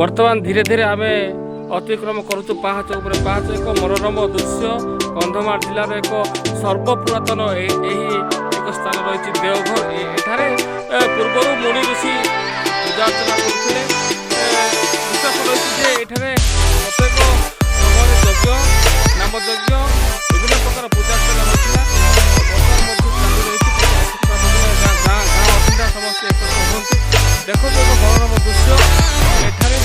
ବର୍ତ୍ତମାନ ଧୀରେ ଧୀରେ ଆମେ ଅତିକ୍ରମ କରୁଛୁ ପାହାଚ ଉପରେ ପାହାଚ। ଏକ ମନୋରମ ଦୃଶ୍ୟ। କନ୍ଧମାଳ ଜିଲ୍ଲାର ଏକ ସର୍ବପୁରାତନ ଏହି ଏକ ସ୍ଥାନ ରହିଛି ଦେଓଘର। ଏଠାରେ ପୂର୍ବରୁ ମୁନି ଋଷି ପୂଜା ଅର୍ଚ୍ଚନା କରୁଥିଲେ। ବିଶ୍ୱାସ ରହିଛି ଯେ ଏଠାରେ ପ୍ରତ୍ୟେକ ସମୟରେ ଯଜ୍ଞ, ନାମଯଜ୍ଞ, ବିଭିନ୍ନ ପ୍ରକାର ପୂଜା ଅର୍ଚ୍ଚନା ହେଉଥିଲା। ବର୍ତ୍ତମାନ ମଧ୍ୟ ଚାଲୁ ରହିଛି। ଗାଁ ଗାଁ ଗାଁ ଅସୁବିଧା ସମସ୍ତେ ଏକତ୍ର ହୁଅନ୍ତି। ଦେଖନ୍ତୁ, ଏକ ମନୋରମ ଦୃଶ୍ୟ। ଏଠାରେ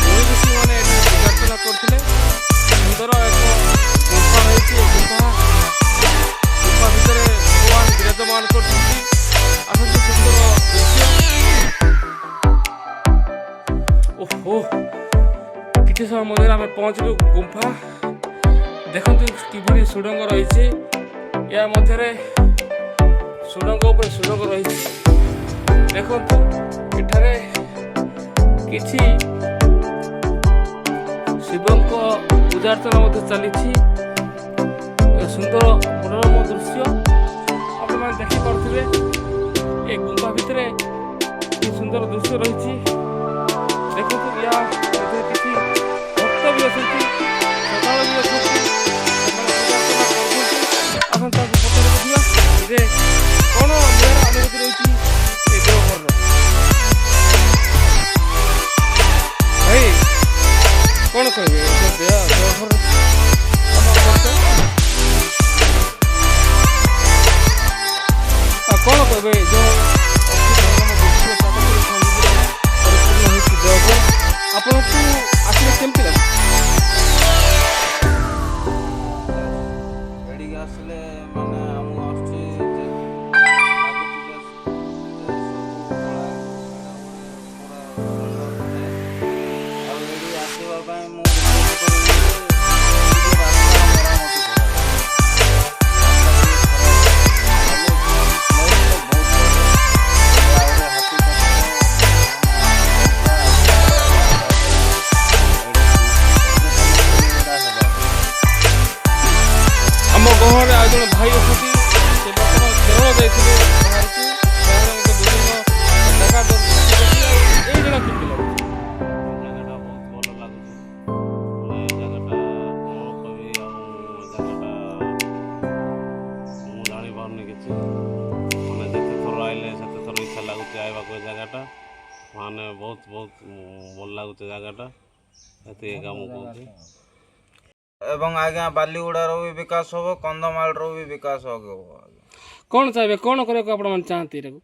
ମୁନି ଋଷିମାନେ ଏଠାରେ ପୂଜା ଅର୍ଚ୍ଚନା କରୁଥିଲେ। ସୁନ୍ଦର ଏକ ଗୁମ୍ଫା ରହିଛି। ଏ ଗୁମ୍ଫା ଭିତରେ ଭଗବାନ ବିରାଜମାନ କରୁଛନ୍ତି। ଆସନ୍ତୁ, ସୁନ୍ଦର ଦୃଶ୍ୟ। ଓହୋ, କିଛି ସମୟ ମଧ୍ୟରେ ଆମେ ପହଞ୍ଚିଲୁ ଗୁମ୍ଫା। ଦେଖନ୍ତୁ, କିଭଳି ସୁଡ଼ଙ୍ଗ ରହିଛି। ଏହା ମଧ୍ୟରେ ସୁଡ଼ଙ୍ଗ ଉପରେ ସୁଡ଼ଙ୍ଗ ରହିଛି। ଦେଖନ୍ତୁ, ଏଠାରେ କିଛି ଶିବଙ୍କ ପୂଜା ଅର୍ଚ୍ଚନା ମଧ୍ୟ ଚାଲିଛି। ଏକ ସୁନ୍ଦର ମନୋରମ ଦୃଶ୍ୟ ଆପଣମାନେ ଦେଖିପାରୁଥିବେ। ଏ ଗୁମ୍ଫା ଭିତରେ କି ସୁନ୍ଦର ଦୃଶ୍ୟ ରହିଛି। ଦେଖନ୍ତୁ, ୟା ମଧ୍ୟରେ କିଛି ଭକ୍ତ ବି ଅଛନ୍ତି, ଶ୍ରଦ୍ଧାଳୁ ବି ଅଛନ୍ତି। ସେମାନେ ପୂଜା ଅର୍ଚ୍ଚନା କରୁଛନ୍ତି। ଆସନ୍ତୁ, ତାଙ୍କୁ ପଚାରି ବୁଝିବା ଯେ କ'ଣ ନିଆରା ଅନୁଭୂତି ରହିଛି ଏ ଦେଓଘରର। ଭାଇ, କ'ଣ କହିବେ ଏ ଯୋଉ ଦେଓଘର ଆପଣ ପରିଚୟ? ଆଉ କ'ଣ କହିବେ, ଏ ଯୋଉ ଅତି ମନୋରମ ଦୃଶ୍ୟ, ପ୍ରାକୃତିକ ସୌନ୍ଦର୍ଯ୍ୟରେ ପରିପୂର୍ଣ୍ଣ ହେଇଛି ଦେଓଘର, ଆପଣଙ୍କୁ ଆସିଲେ କେମିତି ଲାଗୁଛି? ଏଠିକି ଆସିଲେ ମାନେ ଆମକୁ ଆସୁଛି ଯେ ଲାଗୁଛି ଯେ ଯେ ସବୁ କଳା ଏଇଟା ଗୋଟେ ପୁରା ସୁନ୍ଦର ଥାଏ। ଆଉ ଏଠି ଆସିବା ପାଇଁ ମୁଁ ରିକ୍ୱେଷ୍ଟ କରିବି ଯେ ଟିକେ ରାସ୍ତା ମରାମତି କରାଯାଉ। ରାସ୍ତା ଟିକେ ଖରାପ ହେଲେ ପ୍ଲେସ୍ ତ ବହୁତ ଭଲ। ଏଠି ଆହୁରି ହାତୀ ପଥର, ମାନେ ହାତୀ ଗୁମ୍ଫା, ଏଠି ପର୍ଯ୍ୟଟନ ସ୍ଥଳୀ ଗୁଡ଼ା ହେବା। ଆମ ଗହଣରେ ଆଉ ଜଣେ ଭାଇ ଅଛନ୍ତି। ସେ ବର୍ତ୍ତମାନ କେରଳ ଯାଇଥିଲେ ବାହାରକୁ। କେରଳରେ ମଧ୍ୟ ବିଭିନ୍ନ ଜାଗା ଦେଖିଛନ୍ତି। ଆଉ ଏଇ ଜାଗା କେମିତି ଲାଗୁଛି? ଜାଗାଟା ବହୁତ ଭଲ ଲାଗୁଛି। ମାନେ ଏ ଜାଗାଟା କ'ଣ କହିବି ଆଉ, ଏ ଜାଗାଟା ମୁଁ ଜାଣିପାରୁନି କିଛି। ମାନେ ଯେତେ ଥର ଆଇଲେ ସେତେ ଥର ଇଚ୍ଛା ଲାଗୁଛି ଆଇବାକୁ। ଏ ଜାଗାଟା ମାନେ ବହୁତ ବହୁତ ଭଲ ଲାଗୁଛି ଜାଗାଟା। ଏତିକି ଏକା ମୁଁ କହୁଛି। ଏବଂ ଆଜ୍ଞା, ବାଲିଗୁଡ଼ାର ବି ବିକାଶ ହେବ, କନ୍ଧମାଳର ବି ବିକାଶ ହେବ ଆଜ୍ଞା। କ'ଣ ଚାହିଁବେ, କ'ଣ କରିବାକୁ ଆପଣମାନେ ଚାହାନ୍ତି ଏଟାକୁ?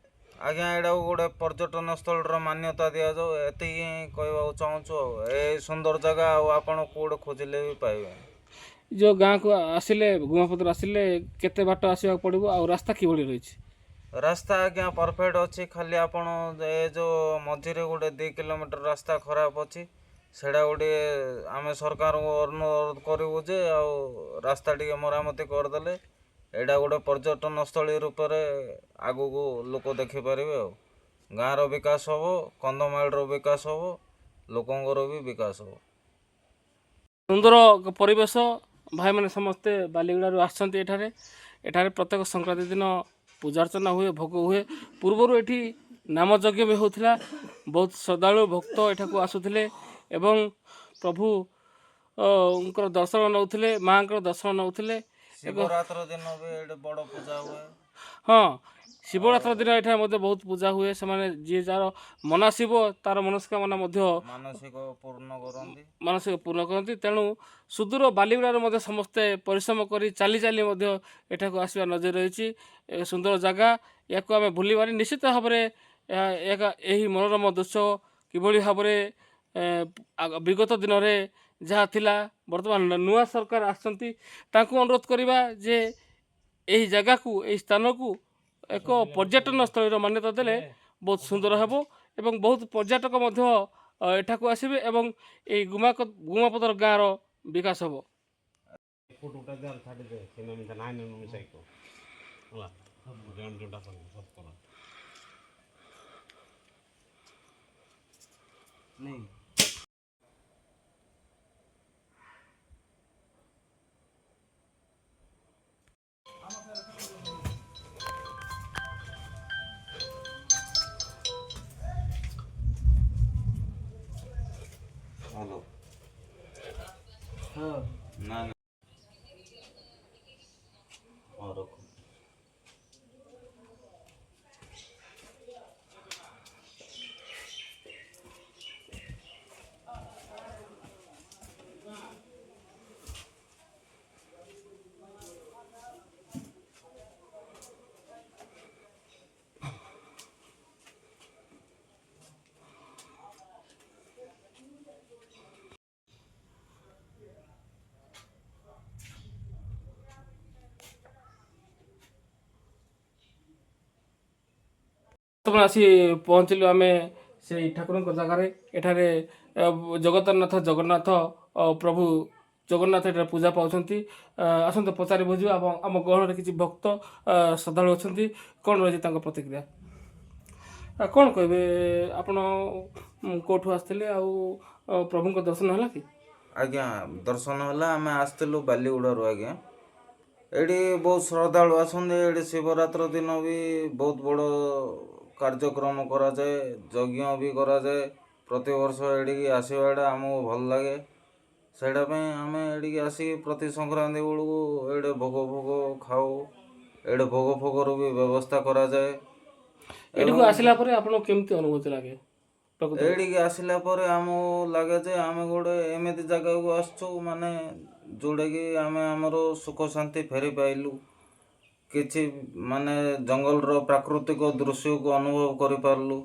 ଆଜ୍ଞା, ଏଇଟାକୁ ଗୋଟେ ପର୍ଯ୍ୟଟନ ସ୍ଥଳୀର ମାନ୍ୟତା ଦିଆଯାଉ, ଏତିକି ହିଁ କହିବାକୁ ଚାହୁଁଛୁ। ଆଉ ଏ ସୁନ୍ଦର ଜାଗା ଆଉ ଆପଣ କୋଉଠି ଖୋଜିଲେ ବି ପାଇବେନି। ଯେଉଁ ଗାଁକୁ ଆସିଲେ, ଗୁମାପତ୍ର ଆସିଲେ କେତେ ବାଟ ଆସିବାକୁ ପଡ଼ିବ ଆଉ ରାସ୍ତା କିଭଳି ରହିଛି? ରାସ୍ତା ଆଜ୍ଞା ପରଫେକ୍ଟ ଅଛି। ଖାଲି ଆପଣ ଏ ଯେଉଁ ମଝିରେ ଗୋଟେ 2 କିଲୋମିଟର ରାସ୍ତା ଖରାପ ଅଛି, ସେଇଟା ଗୋଟେ ଆମେ ସରକାରଙ୍କୁ ଅନୁରୋଧ କରିବୁ ଯେ ଆଉ ରାସ୍ତା ଟିକେ ମରାମତି କରିଦେଲେ ଏଇଟା ଗୋଟେ ପର୍ଯ୍ୟଟନ ସ୍ଥଳୀ ରୂପରେ ଆଗକୁ ଲୋକ ଦେଖିପାରିବେ ଆଉ ଗାଁର ବିକାଶ ହେବ, କନ୍ଧମାଳର ବିକାଶ ହେବ, ଲୋକଙ୍କର ବି ବିକାଶ ହେବ। ସୁନ୍ଦର ପରିବେଶ। ଭାଇମାନେ ସମସ୍ତେ ବାଲିଗୁଡ଼ାରୁ ଆସିଛନ୍ତି ଏଠାରେ। ଏଠାରେ ପ୍ରତ୍ୟେକ ସଂକ୍ରାନ୍ତି ଦିନ ପୂଜା ଅର୍ଚ୍ଚନା ହୁଏ, ଭୋଗ ହୁଏ। ପୂର୍ବରୁ ଏଠି ନାମଯଜ୍ଞ ବି ହେଉଥିଲା। ବହୁତ ଶ୍ରଦ୍ଧାଳୁ ଭକ୍ତ ଏଠାକୁ ଆସୁଥିଲେ ଏବଂ ପ୍ରଭୁ ଙ୍କର ଦର୍ଶନ ନେଉଥିଲେ, ମାଆଙ୍କର ଦର୍ଶନ ନେଉଥିଲେ। ଶିବରାତ୍ର ଦିନ ବି ଏଠି ବଡ଼ ପୂଜା ହୁଏ। ହଁ, ଶିବରାତ୍ର ଦିନ ଏଠାରେ ମଧ୍ୟ ବହୁତ ପୂଜା ହୁଏ। ସେମାନେ ଯିଏ ଯାହାର ମନାସିବ, ତାର ମନସ୍କାମନା ମଧ୍ୟ ମାନସିକ ପୂର୍ଣ୍ଣ କରନ୍ତି। ମାନସିକ ପୂର୍ଣ୍ଣ କରନ୍ତି। ତେଣୁ ସୁଦୂର ବାଲିଗୁଡ଼ାରୁ ମଧ୍ୟ ସମସ୍ତେ ପରିଶ୍ରମ କରି ଚାଲି ଚାଲି ମଧ୍ୟ ଏଠାକୁ ଆସିବା ନଜିର ରହିଛି। ଏକ ସୁନ୍ଦର ଜାଗା, ୟାକୁ ଆମେ ଭୁଲିବାନି ନିଶ୍ଚିତ ଭାବରେ। ଏହା ଏହି ମନୋରମ ଦୃଶ୍ୟ କିଭଳି ଭାବରେ ବିଗତ ଦିନରେ ଯାହା ଥିଲା, ବର୍ତ୍ତମାନ ନୂଆ ସରକାର ଆସିଛନ୍ତି, ତାଙ୍କୁ ଅନୁରୋଧ କରିବା ଯେ ଏହି ଜାଗାକୁ, ଏହି ସ୍ଥାନକୁ ଏକ ପର୍ଯ୍ୟଟନ ସ୍ଥଳୀର ମାନ୍ୟତା ଦେଲେ ବହୁତ ସୁନ୍ଦର ହେବ ଏବଂ ବହୁତ ପର୍ଯ୍ୟଟକ ମଧ୍ୟ ଏଠାକୁ ଆସିବେ ଏବଂ ଏହି ଗୁମାପଦର ଗାଁର ବିକାଶ ହେବ। ଫଟୋଟା ଦେ, ଛାଡ଼ିଦେ। ସିନା ମିଶା ନାଇଁ, ମିଶାଇ ହେଲା। ଜଣ ଯୋଉଟା କରିବୁ ସବୁ କର। ନେଇ ହଁ। ନା ନା, ହଁ ରଖ। ବର୍ତ୍ତମାନ ଆସି ପହଞ୍ଚିଲୁ ଆମେ ସେଇ ଠାକୁରଙ୍କ ଜାଗାରେ। ଏଠାରେ ଜଗତରନାଥ ଜଗନ୍ନାଥ, ପ୍ରଭୁ ଜଗନ୍ନାଥ ଏଠାରେ ପୂଜା ପାଉଛନ୍ତି। ଆସନ୍ତୁ ପଚାରି ବୁଝିବା ଏବଂ ଆମ ଗହଣରେ କିଛି ଭକ୍ତ ଶ୍ରଦ୍ଧାଳୁ ଅଛନ୍ତି, କ'ଣ ରହିଛି ତାଙ୍କ ପ୍ରତିକ୍ରିୟା। କ'ଣ କହିବେ ଆପଣ, କେଉଁଠୁ ଆସିଥିଲେ ଆଉ ପ୍ରଭୁଙ୍କ ଦର୍ଶନ ହେଲା କି? ଆଜ୍ଞା, ଦର୍ଶନ ହେଲା। ଆମେ ଆସିଥିଲୁ ବାଲିଗୁଡ଼ାରୁ ଆଜ୍ଞା। ଏଇଠି ବହୁତ ଶ୍ରଦ୍ଧାଳୁ ଆସନ୍ତି। ଏଇଠି ଶିବରାତ୍ର ଦିନ ବି ବହୁତ ବଡ଼ କାର୍ଯ୍ୟକ୍ରମ କରାଯାଏ, ଯଜ୍ଞ ବି କରାଯାଏ। ପ୍ରତିବର୍ଷ ଏଠିକି ଆସିବାଟା ଆମକୁ ଭଲ ଲାଗେ। ସେଇଟା ପାଇଁ ଆମେ ଏଠିକି ଆସିକି ପ୍ରତି ସଂକ୍ରାନ୍ତି ବେଳକୁ ଏଇଠି ଭୋଗ ଫୋଗ ଖାଉ। ଏଇଠି ଭୋଗ ଫୋଗର ବି ବ୍ୟବସ୍ଥା କରାଯାଏ। ଏଠିକୁ ଆସିଲା ପରେ ଆପଣଙ୍କୁ କେମିତି ଅନୁଭୂତି ଲାଗେ ପ୍ରକୃତରେ? ଏଇଠିକି ଆସିଲା ପରେ ଆମକୁ ଲାଗେ ଯେ ଆମେ ଗୋଟେ ଏମିତି ଜାଗାକୁ ଆସିଛୁ, ମାନେ ଯେଉଁଟାକି ଆମେ ଆମର ସୁଖ ଶାନ୍ତି ଫେରି ପାଇଲୁ। କିଛି ମାନେ ଜଙ୍ଗଲର ପ୍ରାକୃତିକ ଦୃଶ୍ୟକୁ ଅନୁଭବ କରିପାରିଲୁ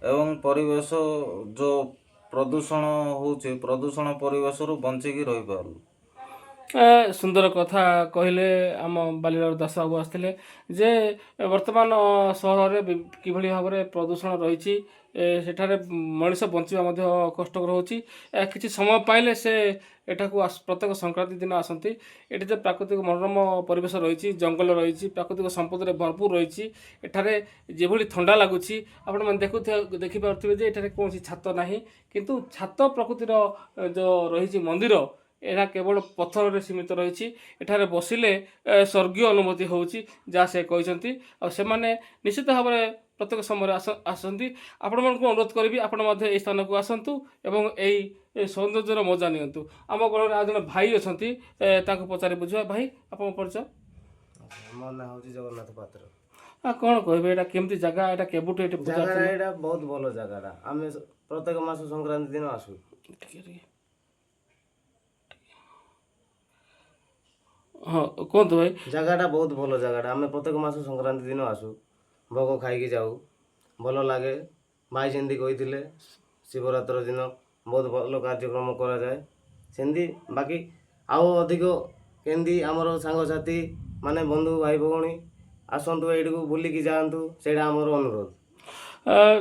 ଏବଂ ପରିବେଶ ଯେଉଁ ପ୍ରଦୂଷଣ ହେଉଛି, ପ୍ରଦୂଷଣ ପରିବେଶରୁ ବଞ୍ଚିକି ରହିପାରିଲୁ। ସୁନ୍ଦର କଥା କହିଲେ। ଆମ ବାଲିର ଦାସ ବାବୁ ଆସିଥିଲେ ଯେ ବର୍ତ୍ତମାନ ସହରରେ କିଭଳି ଭାବରେ ପ୍ରଦୂଷଣ ରହିଛି, ସେଠାରେ ମଣିଷ ବଞ୍ଚିବା ମଧ୍ୟ କଷ୍ଟକର ହେଉଛି। କିଛି ସମୟ ପାଇଲେ ସେ ଏଠାକୁ ପ୍ରତ୍ୟେକ ସଂକ୍ରାନ୍ତି ଦିନ ଆସନ୍ତି। ଏଠି ଯେ ପ୍ରାକୃତିକ ମନୋରମ ପରିବେଶ ରହିଛି, ଜଙ୍ଗଲ ରହିଛି, ପ୍ରାକୃତିକ ସମ୍ପଦରେ ଭରପୁର ରହିଛି। ଏଠାରେ ଯେଭଳି ଥଣ୍ଡା ଲାଗୁଛି, ଆପଣମାନେ ଦେଖିପାରୁଥିବେ ଯେ ଏଠାରେ କୌଣସି ଛାତ ନାହିଁ, କିନ୍ତୁ ଛାତ ପ୍ରକୃତିର ଯେଉଁ ରହିଛି ମନ୍ଦିର, ଏହା କେବଳ ପଥରରେ ସୀମିତ ରହିଛି। ଏଠାରେ ବସିଲେ ସ୍ୱର୍ଗୀୟ ଅନୁଭୂତି ହେଉଛି, ଯାହା ସେ କହିଛନ୍ତି। ଆଉ ସେମାନେ ନିଶ୍ଚିତ ଭାବରେ ପ୍ରତ୍ୟେକ ସମୟରେ ଆସନ୍ତି। ଆପଣମାନଙ୍କୁ ଅନୁରୋଧ କରିବି, ଆପଣ ମଧ୍ୟ ଏହି ସ୍ଥାନକୁ ଆସନ୍ତୁ ଏବଂ ଏହି ସୌନ୍ଦର୍ଯ୍ୟର ମଜା ନିଅନ୍ତୁ। ଆମ ଗହଣରେ ଆଉ ଜଣେ ଭାଇ ଅଛନ୍ତି, ତାଙ୍କୁ ପଚାରି ବୁଝିବା। ଭାଇ, ଆପଣଙ୍କ ପରିଚୟ? ମୋ ନାଁ ହେଉଛି ଜଗନ୍ନାଥ ପାତ୍ର। କ'ଣ କହିବେ, ଏଇଟା କେମିତି ଜାଗା, ଏଇଟା କେବେଠୁ ଏଠି ପୂଜା ଜାଗାଟା ଅର୍ଚ୍ଚନା? ଏଇଟା ବହୁତ ଭଲ ଜାଗାଟା। ଆମେ ପ୍ରତ୍ୟେକ ମାସ ସଂକ୍ରାନ୍ତି ଦିନ ଆସୁ। ଟିକେ ଟିକେ, ହଁ କୁହନ୍ତୁ ଭାଇ। ଜାଗାଟା ବହୁତ ଭଲ ଜାଗାଟା। ଆମେ ପ୍ରତ୍ୟେକ ମାସ ସଂକ୍ରାନ୍ତି ଦିନ ଆସୁ, ଭୋଗ ଖାଇକି ଯାଉ, ଭଲ ଲାଗେ। ଭାଇ ଯେମିତି କହିଥିଲେ, ଶିବରାତ୍ର ଦିନ ବହୁତ ଭଲ କାର୍ଯ୍ୟକ୍ରମ କରାଯାଏ। ସେମିତି ବାକି ଆଉ ଅଧିକ କେମିତି ଆମର ସାଙ୍ଗସାଥି ମାନେ, ବନ୍ଧୁ, ଭାଇ ଭଉଣୀ ଆସନ୍ତୁ, ଏଇଠିକୁ ବୁଲିକି ଯାଆନ୍ତୁ, ସେଇଟା ଆମର ଅନୁରୋଧ।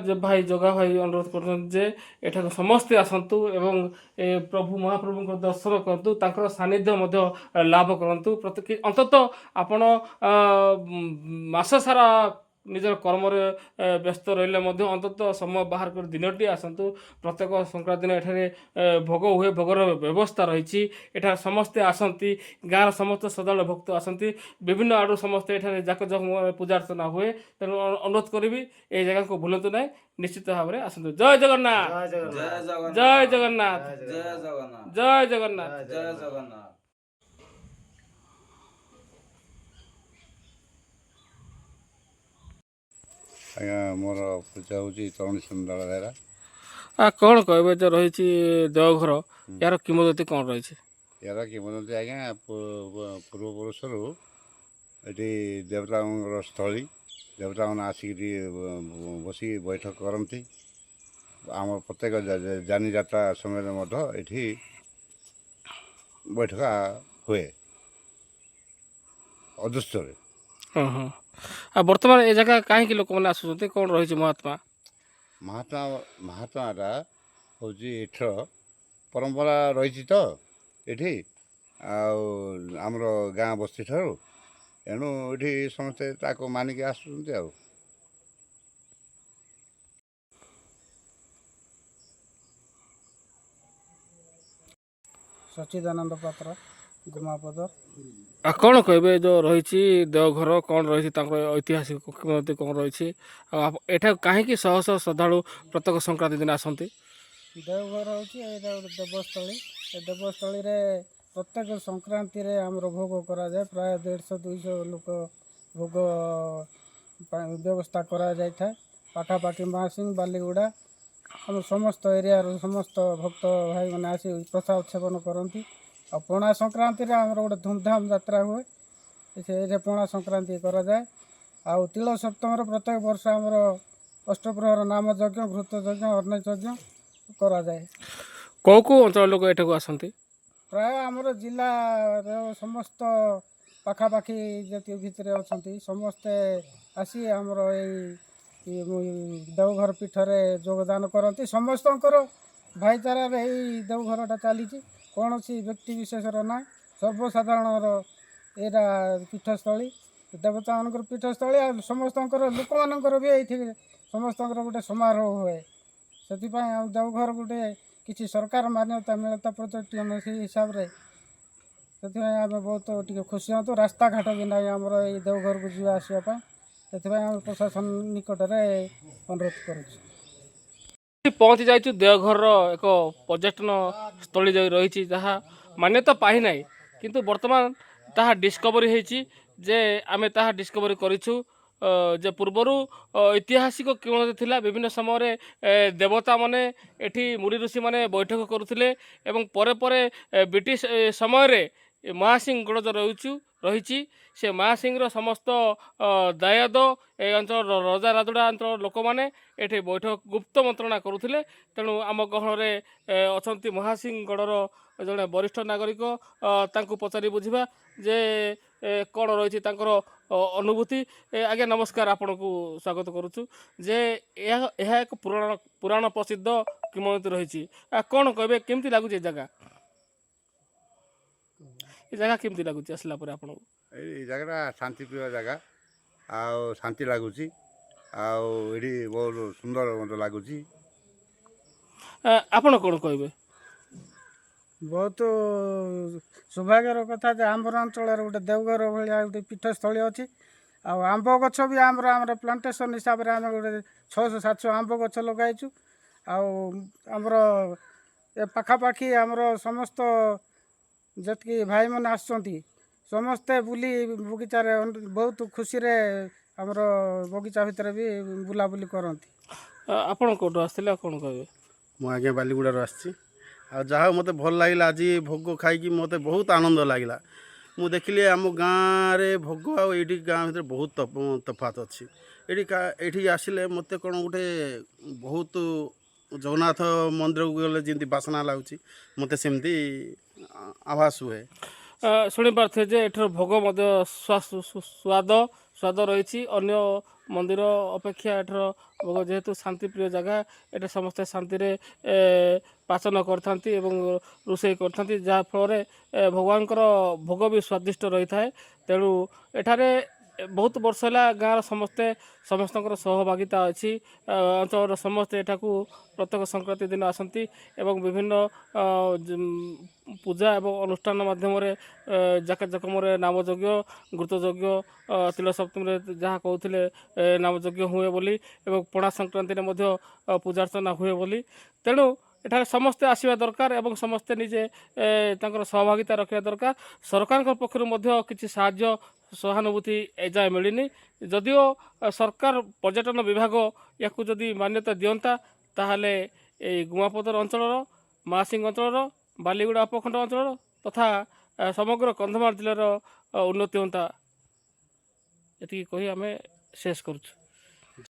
ଯେ ଭାଇ ଜଗା ଭାଇ ଅନୁରୋଧ କରୁଛନ୍ତି ଯେ ଏଠାକୁ ସମସ୍ତେ ଆସନ୍ତୁ ଏବଂ ଏ ପ୍ରଭୁ ମହାପ୍ରଭୁଙ୍କ ଦର୍ଶନ କରନ୍ତୁ, ତାଙ୍କର ସାନ୍ନିଧ୍ୟ ମଧ୍ୟ ଲାଭ କରନ୍ତୁ। ପ୍ରତ୍ୟେକ ଅନ୍ତତଃ ଆପଣ ମାସ ସାରା ନିଜର କର୍ମରେ ବ୍ୟସ୍ତ ରହିଲେ ମଧ୍ୟ ଅନ୍ତତଃ ସମୟ ବାହାର କରି ଦିନଟିଏ ଆସନ୍ତୁ। ପ୍ରତ୍ୟେକ ସଂକ୍ରାନ୍ତି ଦିନ ଏଠାରେ ଭୋଗ ହୁଏ, ଭୋଗର ବ୍ୟବସ୍ଥା ରହିଛି। ଏଠାରେ ସମସ୍ତେ ଆସନ୍ତି, ଗାଁର ସମସ୍ତ ଶ୍ରଦ୍ଧାଳୁ ଭକ୍ତ ଆସନ୍ତି, ବିଭିନ୍ନ ଆଡ଼ୁ ସମସ୍ତେ ଏଠାରେ ଜାକଜମକରେ ପୂଜା ଅର୍ଚ୍ଚନା ହୁଏ। ତେଣୁ ଅନୁରୋଧ କରିବି, ଏଇ ଜାଗାକୁ ଭୁଲନ୍ତୁ ନାହିଁ, ନିଶ୍ଚିତ ଭାବରେ ଆସନ୍ତୁ। ଜୟ ଜଗନ୍ନାଥ। ଜୟ ଜଗନ୍ନାଥ। ଜୟ ଜଗନ୍ନାଥ। ଜୟ ଜଗନ୍ନାଥ। ଜୟ ଜଗନ୍ନାଥ। ଜୟ ଜଗନ୍ନାଥ। ଜୟ ଜଗନ୍ନାଥ। ଆଜ୍ଞା, ମୋର ପୂଜା ହେଉଛି ତରଣୀ ସୁନ୍ଦର ବେହେରା। କ'ଣ କହିବେ, ଯେ ରହିଛି ଦେଓଘର, ଏହାର କିମ୍ବଦନ୍ତୀ କ'ଣ ରହିଛି? ଏହାର କିମ୍ବଦନ୍ତୀ ଆଜ୍ଞା, ପୂର୍ବପୁରୁଷରୁ ଏଠି ଦେବତାଙ୍କର ସ୍ଥଳୀ। ଦେବତାମାନେ ଆସିକି ବସିକି ବୈଠକ କରନ୍ତି। ଆମ ପ୍ରତ୍ୟେକ ଯାନିଯାତ୍ରା ସମୟରେ ମଧ୍ୟ ଏଠି ବୈଠକ ହୁଏ ଅଦୃଶ୍ୟରେ। ହଁ, ଆଉ ବର୍ତ୍ତମାନ ଏ ଜାଗା କାହିଁକି ଲୋକମାନେ ଆସୁଛନ୍ତି, କ'ଣ ରହିଛି ମହାତ୍ମା? ମହାତ୍ମାଟା ହେଉଛି ଏଠର ପରମ୍ପରା ରହିଛି ତ ଏଠି, ଆଉ ଆମର ଗାଁ ବସ୍ତି ଠାରୁ, ଏଣୁ ଏଠି ସମସ୍ତେ ତାକୁ ମାନିକି ଆସୁଛନ୍ତି। ଆଉ ସଚ୍ଚିଦାନନ୍ଦ ପାତ୍ର, ଗୁମାପଦର। ଆଉ କ'ଣ କହିବେ, ଯେଉଁ ରହିଛି ଦେଓଘର, କ'ଣ ରହିଛି ତାଙ୍କର ଐତିହାସିକ କିମ୍ବଦନ୍ତୀ କ'ଣ ରହିଛି, ଆଉ ଏଠାକୁ କାହିଁକି ଶହ ଶହ ଶ୍ରଦ୍ଧାଳୁ ପ୍ରତ୍ୟେକ ସଂକ୍ରାନ୍ତି ଦିନ ଆସନ୍ତି? ଦେଓଘର ହେଉଛି ଏଇଟା ଗୋଟେ ଦେବସ୍ଥଳୀ। ଏ ଦେବସ୍ଥଳୀରେ ପ୍ରତ୍ୟେକ ସଂକ୍ରାନ୍ତିରେ ଆମର ଭୋଗ କରାଯାଏ। ପ୍ରାୟ 150 200 ଲୋକ ଭୋଗ ପାଇଁ ବ୍ୟବସ୍ଥା କରାଯାଇଥାଏ। ପାଖାପାଖି ମାହାସିଂ, ବାଲିଗୁଡ଼ା, ଆମ ସମସ୍ତ ଏରିଆରୁ ସମସ୍ତ ଭକ୍ତ ଭାଇମାନେ ଆସି ପ୍ରସାଦ ସେବନ କରନ୍ତି। ଆଉ ପଣା ସଂକ୍ରାନ୍ତିରେ ଆମର ଗୋଟେ ଧୁମଧାମ ଯାତ୍ରା ହୁଏ। ସେଇଠି ପଣା ସଂକ୍ରାନ୍ତି କରାଯାଏ। ଆଉ ତିଳ ସପ୍ତମରେ ପ୍ରତ୍ୟେକ ବର୍ଷ ଆମର ଅଷ୍ଟପ୍ରହର ନାମ ଯଜ୍ଞ, ଘୃତ ଯଜ୍ଞ, ଅନ୍ନ ଯଜ୍ଞ କରାଯାଏ। କେଉଁ କେଉଁ ଅଞ୍ଚଳ ଲୋକ ଏଠାକୁ ଆସନ୍ତି? ପ୍ରାୟ ଆମର ଜିଲ୍ଲାର ସମସ୍ତ ପାଖାପାଖି ଯେତିକି ଭିତରେ ଅଛନ୍ତି, ସମସ୍ତେ ଆସି ଆମର ଏଇ ଦେଓଘର ପୀଠରେ ଯୋଗଦାନ କରନ୍ତି। ସମସ୍ତଙ୍କର ଭାଇଚାରାରେ ଏଇ ଦେଓଘରଟା ଚାଲିଛି। କୌଣସି ବ୍ୟକ୍ତି ବିଶେଷର ନାହିଁ, ସର୍ବସାଧାରଣର ଏଇଟା ପୀଠସ୍ଥଳୀ, ଦେବତାମାନଙ୍କର ପୀଠସ୍ଥଳୀ। ଆଉ ସମସ୍ତଙ୍କର, ଲୋକମାନଙ୍କର ବି ଏଇଠି ସମସ୍ତଙ୍କର ଗୋଟେ ସମାରୋହ ହୁଏ। ସେଥିପାଇଁ ଆମ ଦେଓଘର ଗୋଟେ କିଛି ସରକାର ମାନ୍ୟତା ମିଳତା ପର୍ଯ୍ୟଟନ ସେଇ ହିସାବରେ, ସେଥିପାଇଁ ଆମେ ବହୁତ ଟିକେ ଖୁସି ହୁଅନ୍ତୁ। ରାସ୍ତାଘାଟ ବି ନାହିଁ ଆମର ଏଇ ଦେଓଘରକୁ ଯିବା ଆସିବା ପାଇଁ। ସେଥିପାଇଁ ଆମେ ପ୍ରଶାସନ ନିକଟରେ ଅନୁରୋଧ କରୁଛୁ। ପହଞ୍ଚି ଯାଇଛୁ ଦେଓଘରର ଏକ ପର୍ଯ୍ୟଟନ ସ୍ଥଳୀ ଯେଉଁ ରହିଛି, ଯାହା ମାନ୍ୟତା ପାଇନାହିଁ, କିନ୍ତୁ ବର୍ତ୍ତମାନ ତାହା ଡିସ୍କଭରି ହେଇଛି ଯେ ଆମେ ତାହା ଡିସ୍କଭରି କରିଛୁ ଯେ ପୂର୍ବରୁ ଐତିହାସିକ କିମ୍ବଦନ୍ତୀ ଥିଲା। ବିଭିନ୍ନ ସମୟରେ ଦେବତାମାନେ ଏଠି ମୁନି ଋଷିମାନେ ବୈଠକ କରୁଥିଲେ ଏବଂ ପରେ ପରେ ବ୍ରିଟିଶ ସମୟରେ ଏ ମହାସିଂହ ଗଡ଼ ଯେଉଁ ରହିଛି, ସେ ମହାସିଂହର ସମସ୍ତ ଦାୟାଦ, ଏ ଅଞ୍ଚଳର ରଜା ରାଜୁଡ଼ା ଅଞ୍ଚଳର ଲୋକମାନେ ଏଠି ବୈଠକ, ଗୁପ୍ତ ମନ୍ତ୍ରଣା କରୁଥିଲେ। ତେଣୁ ଆମ ଗହଣରେ ଅଛନ୍ତି ମହାସିଂହ ଗଡ଼ର ଜଣେ ବରିଷ୍ଠ ନାଗରିକ। ତାଙ୍କୁ ପଚାରି ବୁଝିବା ଯେ କ'ଣ ରହିଛି ତାଙ୍କର ଅନୁଭୂତି। ଆଜ୍ଞା ନମସ୍କାର, ଆପଣଙ୍କୁ ସ୍ୱାଗତ କରୁଛୁ ଯେ ଏହା ଏକ ପୁରାଣ ପ୍ରସିଦ୍ଧ କିମ୍ବଦନ୍ତୀ ରହିଛି। କ'ଣ କହିବେ, କେମିତି ଲାଗୁଛି ଏ ଜାଗା? ଏ ଜାଗା କେମିତି ଲାଗୁଛି ଆସିଲା ପରେ ଆପଣଙ୍କୁ? ଏଇ ଜାଗାଟା ଶାନ୍ତିପ୍ରିୟ ଜାଗା ଆଉ ଶାନ୍ତି ଲାଗୁଛି ଆଉ ଏଠି ବହୁତ ସୁନ୍ଦର ମଧ୍ୟ ଲାଗୁଛି। ଆପଣ କ'ଣ କହିବେ? ବହୁତ ସୌଭାଗ୍ୟର କଥା ଯେ ଆମର ଅଞ୍ଚଳରେ ଗୋଟେ ଦେଓଘର ଭଳିଆ ଗୋଟେ ପୀଠସ୍ଥଳୀ ଅଛି। ଆଉ ଆମ୍ବ ଗଛ ବି ଆମର ପ୍ଲାଣ୍ଟେସନ୍ ହିସାବରେ ଆମେ ଗୋଟେ 600 700 ଆମ୍ବ ଗଛ ଲଗାଇଛୁ। ଆଉ ଆମର ଏ ପାଖାପାଖି ଆମର ସମସ୍ତ ଯେତିକି ଭାଇମାନେ ଆସୁଛନ୍ତି, ସମସ୍ତେ ବୁଲି ବଗିଚାରେ ବହୁତ ଖୁସିରେ ଆମର ବଗିଚା ଭିତରେ ବି ବୁଲାବୁଲି କରନ୍ତି। ଆପଣ କେଉଁଠୁ ଆସିଥିଲେ ଆଉ କ'ଣ କହିବେ? ମୁଁ ଆଜ୍ଞା ବାଲିଗୁଡ଼ାରୁ ଆସିଛି। ଆଉ ଯାହା ହଉ, ମୋତେ ଭଲ ଲାଗିଲା। ଆଜି ଭୋଗ ଖାଇକି ମୋତେ ବହୁତ ଆନନ୍ଦ ଲାଗିଲା। ମୁଁ ଦେଖିଲି ଆମ ଗାଁରେ ଭୋଗ ଆଉ ଏଇଠି ଗାଁ ଭିତରେ ବହୁତ ତଫାତ ଅଛି। ଏଇଠି ଆସିଲେ ମୋତେ କ'ଣ ଗୋଟେ ବହୁତ ଜଗନ୍ନାଥ ମନ୍ଦିରକୁ ଗଲେ ଯେମିତି ବାସନା ଲାଗୁଛି, ମୋତେ ସେମିତି ଆଭାସ ହୁଏ। ଶୁଣିପାରୁଥିବେ ଯେ ଏଠାର ଭୋଗ ମଧ୍ୟ ସ୍ୱାଦ ରହିଛି ଅନ୍ୟ ମନ୍ଦିର ଅପେକ୍ଷା। ଏଠାର ଭୋଗ ଯେହେତୁ ଶାନ୍ତିପ୍ରିୟ ଜାଗା, ଏଠି ସମସ୍ତେ ଶାନ୍ତିରେ ପାଚନ କରିଥାନ୍ତି ଏବଂ ରୋଷେଇ କରିଥାନ୍ତି, ଯାହାଫଳରେ ଭଗବାନଙ୍କର ଭୋଗ ବି ସ୍ୱାଦିଷ୍ଟ ରହିଥାଏ। ତେଣୁ ଏଠାରେ ବହୁତ ବର୍ଷ ହେଲା ଗାଁର ସମସ୍ତେ, ସମସ୍ତଙ୍କର ସହଭାଗିତା ଅଛି। ଅଞ୍ଚଳର ସମସ୍ତେ ଏଠାକୁ ପ୍ରତ୍ୟେକ ସଂକ୍ରାନ୍ତି ଦିନ ଆସନ୍ତି ଏବଂ ବିଭିନ୍ନ ପୂଜା ଏବଂ ଅନୁଷ୍ଠାନ ମାଧ୍ୟମରେ ଜାକଜକମରେ ନାମଯଜ୍ଞ, ଘୃତଯଜ୍ଞ, ତିଳ ସପ୍ତମୀରେ ଯାହା କହୁଥିଲେ ନାମଯଜ୍ଞ ହୁଏ ବୋଲି ଏବଂ ପଣା ସଂକ୍ରାନ୍ତିରେ ମଧ୍ୟ ପୂଜାର୍ଚ୍ଚନା ହୁଏ ବୋଲି। ତେଣୁ ଏଠାରେ ସମସ୍ତେ ଆସିବା ଦରକାର ଏବଂ ସମସ୍ତେ ନିଜେ ତାଙ୍କର ସହଭାଗିତା ରଖିବା ଦରକାର। ସରକାରଙ୍କ ପକ୍ଷରୁ ମଧ୍ୟ କିଛି ସାହାଯ୍ୟ ସହାନୁଭୂତି ଏଯାଏ ମିଳିନି। ଯଦିଓ ସରକାର ପର୍ଯ୍ୟଟନ ବିଭାଗ ୟାକୁ ଯଦି ମାନ୍ୟତା ଦିଅନ୍ତା, ତାହେଲେ ଏଇ ଗୁମାପଦର ଅଞ୍ଚଳର, ମହାସିଂହ ଅଞ୍ଚଳର, ବାଲିଗୁଡ଼ା ଉପଖଣ୍ଡ ଅଞ୍ଚଳର ତଥା ସମଗ୍ର କନ୍ଧମାଳ ଜିଲ୍ଲାର ଉନ୍ନତି ହୁଅନ୍ତା। ଏତିକି କହି ଆମେ ଶେଷ କରୁଛୁ।